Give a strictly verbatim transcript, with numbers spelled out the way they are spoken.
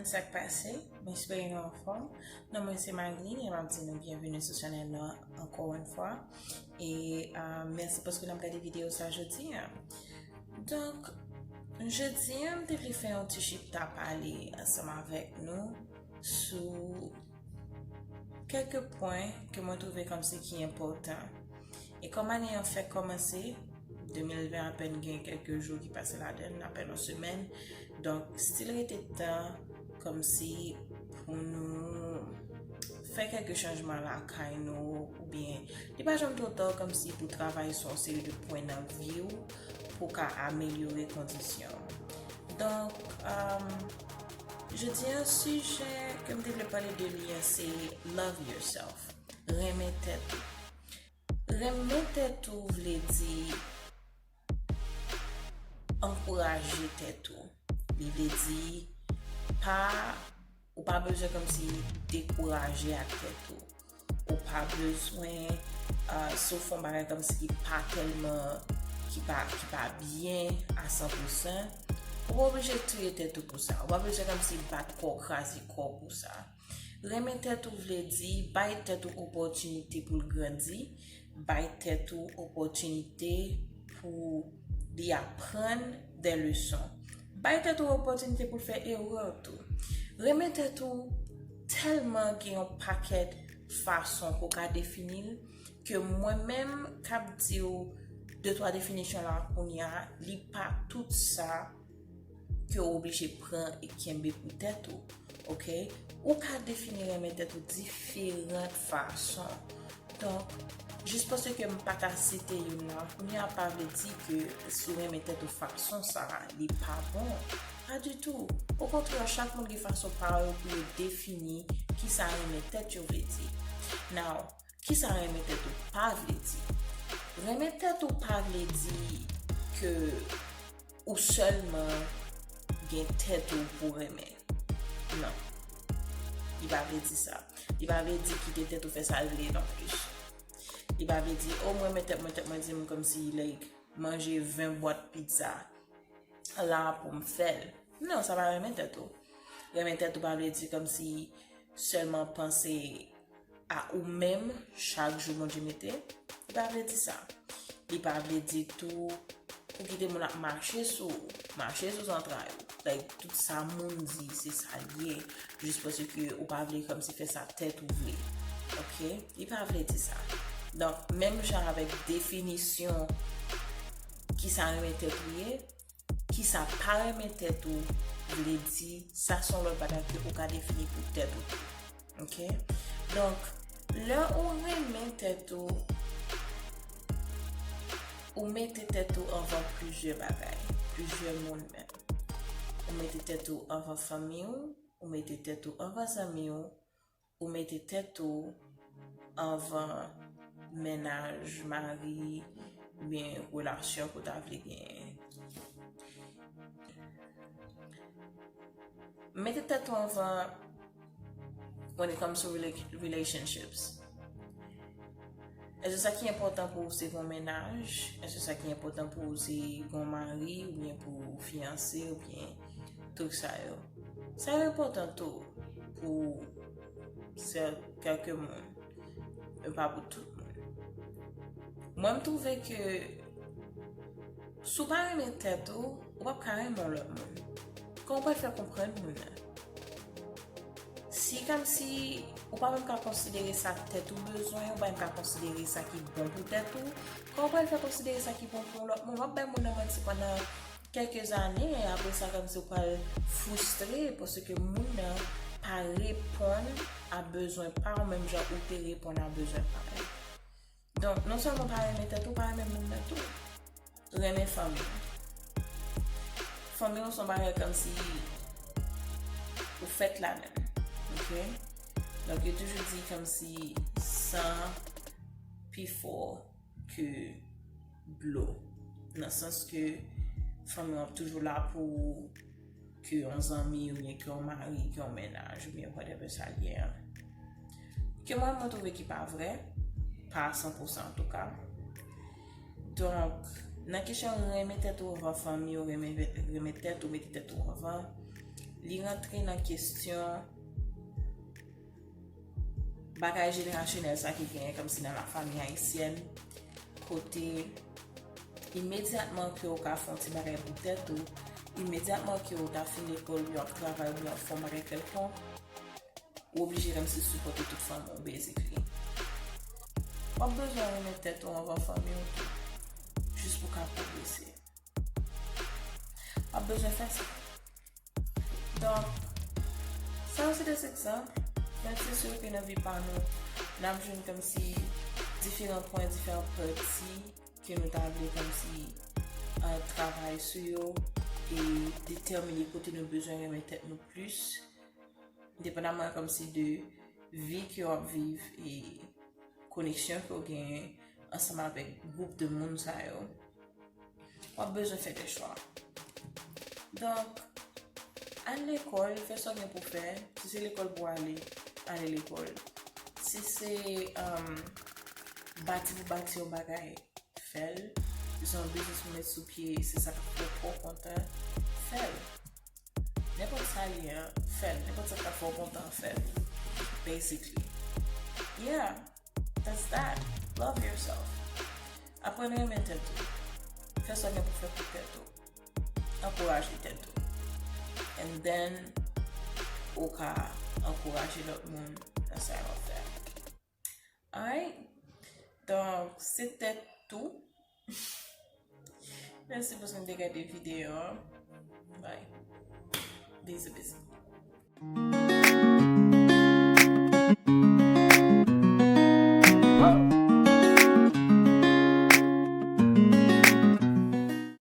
Sa k pase? M espere nou anfòm. Non, mwen se Magline e m ap di nou byenveni sou chanèl nan ankò yon fwa. E uh, mèsi paske n ap gade videyo sa jodi a. Donk, jodi a, m te vle fè yon ti chita pale ansanm avèk nou sou kèk pwen ke mwen twouve kòmsi ki enpòtan. E kòm ane an fèk kòmanse, de mil ven apèn gen kèk jou ki pase ladan l, apèn yon semèn. Donk, still rete tan kòmsi pou nou fè kèk chanjman lakay nou, oubyen li pa janm twò ta kòmsi pou travay sou yon seri de pwen nan vi w pou w ka amelyore kondisyon w. Donk, um, jodi a, sijè ke m te vle pale de li a, se love yourself. Renmen tèt ou. Renmen tèt ou vle di ankouraje tèt ou. Li vle di pa, ou pa bezwen kòmsi dekouraje ak tèt ou. Ou pa bezwen uh, si w fè yon bagay kòmsi ki pa tèlman, ki pa, ki pa byen a san pou san. Ou pa oblije touye tèt ou pou sa. Ou pa bezwen kòmsi bat kò w, kraze kò w pou sa. Renmen tèt ou vle di bay tèt ou opòtinite pou l grandi, bay tèt ou opòtinite pou li aprann de leson. Bay tèt ou opòtinite pou l fè erè tou. Renmen tèt ou tèlman gen yon pakèt fason pou w ka defini l, ke mwen menm k ap di w de twa definisyon la kounye a, li pa tout sa ke w oblije pran e kenbe pou tèt ou. Oke? Ou ka defini renmen tèt ou diferan fason. Donk, jis paske m pa ka site youn nan, kounye a pa vle di ke si w renmen tèt ou fason sa, li pa bon. Pa ditou. Okontrè, chak moun gen fason pa yo pou yo defini kisa renmen tèt yo vle di. Now, kisa renmen tèt ou pa vle di? Renmen tèt ou pa vle di ke ou sèlman gen tèt ou pou renmen. Non. Li pa vle di sa. Li pa vle di kite tèt ou fè sa l vle non plis. Li pa vle di, o, mwen renmen tèt mwen, tèt mwen di m kòmsi, like, manje ven bwat pizza la pou m fè l. Non, sa pa renmen tèt ou. Renmen tèt ou pa vle di kòmsi sèlman panse a ou menm chak jou Bondye mete. Li pa vle di sa. Li pa vle di tou pou kite moun ap mache sou ou, mache sou zantray ou. Like, tout sa moun di, se sa l ye. Jis paske ou pa vle kòmsi fè sa tèt ou vle. Oke? Li pa vle di sa. Donk, menm jan avèk definisyon kisa renmen tèt ou ye, kisa pa renmen tèt ou vle di, sa se yon lòt bagay ke ou ka defini pou tèt ou tou. Oke? Donk, lè ou renmen tèt ou, ou mete tèt ou anvan plizyè bagay, plizyè moun menm. Ou mete tèt ou anvan fanmi w, ou mete tèt ou anvan zanmi w, ou mete tèt ou anvan mennaj, mari, oubyen relasyon ke w ta vle genyen. Mete tèt ou anvan when it comes to rela- relationships. Èske sa ki enpòtan pou ou se gon mennaj? Èske sa ki enpòtan pou ou se gon mari oubyen pou ou fiyanse oubyen tout sa yo? Sa yo enpòtan tou pou sè- kèlke moun, men pa pou tout moun. Mwen, m twouve ke si w pa renmen tèt ou, ou p ap ka renmen yon lòt moun. Kòman w pral fè konprann moun nan? Si kòmsi ou pa menm ka konsidere sa tèt ou bezwen, ou pa menm ka konsidere sa ki bon pou tèt ou, kòman w pral fè konsidere sa ki bon pou yon lòt moun? W ap bay moun nan manti pandan kèlke zane, apre sa kòmsi ou pral fristre paske moun nan pa reponn a bezwen pa w menm jan ou te reponn a bezwen pa l. Donk, non sèlman pa renmen tèt ou, pa renmen moun nan tou. Renmen fanmi w. Fanmi w se yon bagay kòmsi ou fèt ladan l. Oke? Donk, yo toujou di kòmsi san pi fò ke dlo. Nan sans ke fanmi w ap toujou la pou ou, ke yon zanmi, oubyen ke yon mari, ke yon mennaj, oubyen whatever sa l ye an. Ke mwen, mwen twouve ki pa vrè, pa a san pou san antouka. Donk, nan kesyon renmen tèt ou anvan fanmi w, renmen, renmen tèt ou, mete tèt ou anvan, Li rantre nan kesyon bagay jenerasyonèl sa ki genyen kòmsi nan lafanmi ayisyèn, kote imedyatman ke w ka fè yon ti bagay pou tèt ou, imedyatman ke w ta fin lekòl, oubyen w ap travay, oubyen w ap fè yon bagay kèlkonk, ou oblije kòmsi sipòte tout fanmi w, basically. W ap bezwen renmen tèt ou anvan fanmi w tou, jis pou w ka pwogrese. W ap bezwen fè sa. Donk, sa yo se de egzanp, men se si ke nan vi pa nou, n ap jwenn kòmsi diferan pwen, diferan pati ke nou ta vle kòmsi, uh, travay sou yo e detèmine kote nou bezwen renmen tèt nou plis, endepandaman kòmsi de vi ke w ap viv e koneksyon ke w genyen ansanm avèk gwoup de moun sa yo, w ap bezwen fè de chwa. Donk, al lekòl, fè sa w gen pou fè. Si se lekòl pou w ale, ale lekòl. Si se, um, bati pou bati yon bagay, fè l. Si se yon biznis pou met sou pye, se sa k ap fè w twò kontan, fè l. Nenpòt sa l ye a, fè l. Nenpòt sa k ap fè w kontan, fè l. Basically. Yeah, that's that. Love yourself. Aprann renmen tèt ou. Fè sa w gen pou fè pou tèt ou. Ankouraje tèt ou. And then, ou ka ankouraje lòt moun nan sa yo ap fè. Alright? Donk, se tèt tou. Mèsi paske n te gade videyo a. Bye. Bizou, bizou.